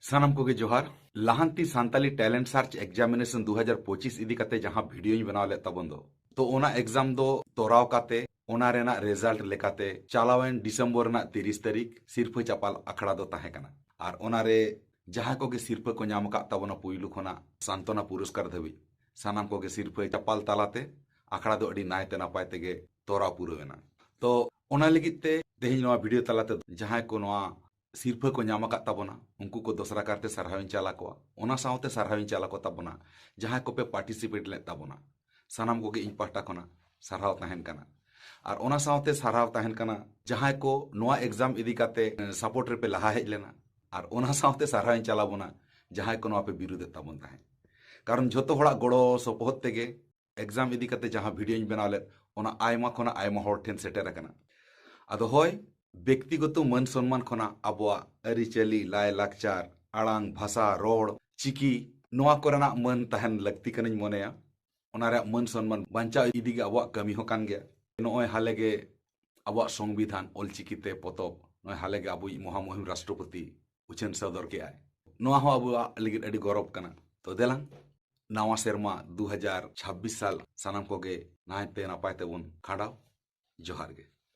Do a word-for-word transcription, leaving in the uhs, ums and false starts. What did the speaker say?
ᱥᱟᱱᱟᱢ ᱠᱚᱜᱮ ᱡᱚᱦᱟᱨ᱾ ᱞᱟᱦᱟᱱᱛᱤ ᱥᱟᱱᱛᱟᱞᱤ Talent Search Examination ᱫᱩ ᱦᱟᱡᱟᱨ ᱯᱚᱸᱪᱤᱥ ᱤᱫᱤ ᱠᱟᱛᱮ ᱡᱟᱦᱟᱸ ᱵᱷᱤᱰᱤᱭᱳᱧ ᱵᱮᱱᱟᱣ ᱞᱮᱫ ᱛᱟᱵᱚᱱ ᱫᱚ, ᱛᱚ ᱚᱱᱟ ᱮᱠᱡᱟᱢ ᱫᱚ ᱛᱚᱨᱟᱣ ᱠᱟᱛᱮ ᱚᱱᱟ ᱨᱮᱱᱟᱜ ᱨᱮᱡᱟᱞᱴ ᱞᱮᱠᱟᱛᱮ ᱪᱟᱞᱟᱣᱮᱱ ᱰᱤᱥᱮᱢᱵᱚᱨ ᱨᱮᱱᱟᱜ ᱛᱤᱨᱤᱥ ᱛᱟᱹᱨᱤᱠᱷ ᱥᱤᱨᱯᱷᱟᱹ ᱪᱟᱯᱟᱞ ᱟᱠᱷᱲᱟ ᱫᱚ ᱛᱟᱦᱮᱸ ᱠᱟᱱᱟ᱾ ᱟᱨ ᱚᱱᱟᱨᱮ ᱡᱟᱦᱟᱸᱭ ᱠᱚᱜᱮ ᱥᱤᱨᱯᱷᱟᱹ ᱠᱚ ᱧᱟᱢ ᱟᱠᱟᱫ ᱛᱟᱵᱚᱱᱟ, ᱯᱩᱭᱞᱩ ᱠᱷᱚᱱᱟᱜ ᱥᱟᱱᱛᱚᱱᱟ ᱯᱩᱨᱚᱥᱠᱟᱨ ᱫᱷᱟᱹᱵᱤᱡ, ᱥᱟᱱᱟᱢ ᱠᱚᱜᱮ ᱥᱤᱨᱯᱷᱟᱹ ᱪᱟᱯᱟᱞ ᱛᱟᱞᱟᱛᱮ ᱟᱠᱷᱲᱟ ᱫᱚ ᱟᱹᱰᱤ ᱱᱟᱭᱛᱮ ᱱᱟᱯᱟᱭ ᱛᱮᱜᱮ ᱛᱚᱨᱟᱣ ᱯᱩᱨᱟᱹᱣ ᱮᱱᱟ᱾ ᱛᱚ ᱚᱱᱟ ᱞᱟᱹᱜᱤᱫ ᱛᱮ ᱛᱮᱦᱮᱧ ᱱᱚᱣᱟ ᱵᱷᱤᱰᱤᱭᱳ ᱛᱟᱞᱟᱛᱮ ᱡᱟᱦᱟᱸᱭ ᱠᱚ ᱱᱚᱣᱟ ᱥᱤᱨᱯᱷᱟᱹ ᱠᱚ ᱧᱟᱢ ᱟᱠᱟᱫ ᱛᱟᱵᱚᱱᱟ, ᱩᱱᱠᱩ ᱠᱚ ᱫᱚᱥᱨᱟ ᱠᱟᱨᱛᱮ ᱥᱟᱨᱦᱟᱣᱤᱧ ᱪᱟᱞ ᱟᱠᱚᱣᱟ᱾ ᱚᱱᱟ ᱥᱟᱶᱛᱮ ᱥᱟᱨᱦᱟᱣᱤᱧ ᱪᱟᱞ ᱟᱠᱚ ᱛᱟᱵᱚᱱᱟ ᱡᱟᱦᱟᱸᱭ ᱠᱚᱯᱮ ᱯᱟᱨᱴᱤᱥᱤᱯᱮᱴ ᱞᱮᱫ ᱛᱟᱵᱚᱱᱟ, ᱥᱟᱱᱟᱢ ᱠᱚᱜᱮ ᱤᱧ ᱯᱟᱦᱴᱟ ᱠᱷᱚᱱᱟᱜ ᱥᱟᱨᱦᱟᱣ ᱛᱟᱦᱮᱱ ᱠᱟᱱᱟ᱾ ᱟᱨ ᱚᱱᱟ ᱥᱟᱶᱛᱮ ᱥᱟᱨᱦᱟᱣ ᱛᱟᱦᱮᱱ ᱠᱟᱱᱟ ᱡᱟᱦᱟᱸᱭ ᱠᱚ ᱱᱚᱣᱟ ᱮᱠᱡᱟᱢ ᱤᱫᱤ ᱠᱟᱛᱮ ᱥᱟᱯᱳᱨᱴ ᱨᱮᱯᱮ ᱞᱟᱦᱟ ᱦᱮᱡ ᱞᱮᱱᱟ᱾ ᱟᱨ ᱚᱱᱟ ᱥᱟᱶᱛᱮ ᱥᱟᱨᱦᱟᱣᱤᱧ ᱪᱟᱞ ᱟᱵᱚᱱᱟ ᱡᱟᱦᱟᱸᱭ ᱠᱚ ᱱᱚᱣᱟ ᱯᱮ ᱵᱤᱨᱳᱫᱮᱫ ᱛᱟᱵᱚᱱ ᱛᱟᱦᱮᱸᱫ᱾ ᱠᱟᱨᱚᱱ ᱡᱷᱚᱛᱚ ᱦᱚᱲᱟᱜ ᱜᱚᱲᱚ ᱥᱚᱯᱚᱦᱚᱫ ᱛᱮᱜᱮ ᱮᱠᱡᱟᱢ ᱤᱫᱤ ᱠᱟᱛᱮ ᱡᱟᱦᱟᱸ ᱵᱷᱤᱰᱤᱭᱳᱧ ᱵᱮᱱᱟᱣ ᱞᱮᱫ, ᱚᱱᱟ ᱟᱭᱢᱟ ᱠᱷᱚᱱᱟᱜ ᱟᱭᱢᱟ ᱦᱚᱲ ᱴᱷᱮᱱ ᱥᱮᱴᱮᱨ ᱟᱠᱟᱱᱟ᱾ ᱟᱫᱚ ᱦᱳᱭ, ᱵᱮᱠᱛᱤᱜᱚᱛᱚ ᱢᱟᱹᱱ ᱥᱚᱱᱢᱟᱱ ᱠᱷᱚᱱᱟᱜ ᱟᱵᱚᱣᱟᱜ ᱟᱹᱨᱤᱪᱟᱹᱞᱤ, ᱞᱟᱭᱼᱞᱟᱠᱪᱟᱨ, ᱟᱲᱟᱝ, ᱵᱷᱟᱥᱟ, ᱨᱚᱲ, ᱪᱤᱠᱤ, ᱱᱚᱣᱟ ᱠᱚᱨᱮᱱᱟᱜ ᱢᱟᱹᱱ ᱛᱟᱦᱮᱱ ᱞᱟᱹᱠᱛᱤ ᱠᱟᱱᱟᱧ ᱢᱚᱱᱮᱭᱟ᱾ ᱚᱱᱟ ᱨᱮᱭᱟᱜ ᱢᱟᱹᱱ ᱥᱚᱱᱢᱟᱱ ᱵᱟᱧᱪᱟᱣ ᱤᱫᱤ ᱜᱮ ᱟᱵᱚᱣᱟᱜ ᱠᱟᱹᱢᱤ ᱦᱚᱸ ᱠᱟᱱ ᱜᱮᱭᱟ᱾ ᱱᱚᱜᱼᱚᱭ ᱦᱟᱞᱮ ᱜᱮ ᱟᱵᱚᱣᱟᱜ ᱥᱚᱝᱵᱤᱫᱷᱟᱱ ᱚᱞᱪᱤᱠᱤ ᱛᱮ ᱯᱚᱛᱚᱵ, ᱱᱚᱜᱼᱚᱭ ᱦᱟᱞᱮ ᱜᱮ ᱟᱵᱚᱭᱤᱡ ᱢᱚᱦᱟᱢᱩᱦᱤᱢ ᱨᱟᱥᱴᱨᱚᱯᱚᱛᱤ ᱩᱪᱷᱟᱹᱱ ᱥᱚᱫᱚᱨ ᱠᱮᱜᱼᱟᱭ᱾ ᱱᱚᱣᱟ ᱦᱚᱸ ᱟᱵᱚᱣᱟᱜ ᱞᱟᱹᱜᱤᱫ ᱟᱹᱰᱤ ᱜᱚᱨᱚᱵᱽ ᱠᱟᱱᱟ᱾ ᱛᱚ ᱫᱮᱞᱟᱝ, ᱱᱟᱣᱟ ᱥᱮᱨᱢᱟ ᱫᱩ ᱦᱟᱡᱟᱨ ᱪᱷᱟᱵᱵᱤᱥ ᱥᱟᱞ ᱥᱟᱱᱟᱢ ᱠᱚᱜᱮ ᱱᱟᱭᱛᱮ ᱱᱟᱯᱟᱭ ᱛᱮᱵᱚᱱ ᱠᱷᱟᱸᱰᱟᱣ᱾ ᱡᱚᱦᱟᱨ ᱜᱮ᱾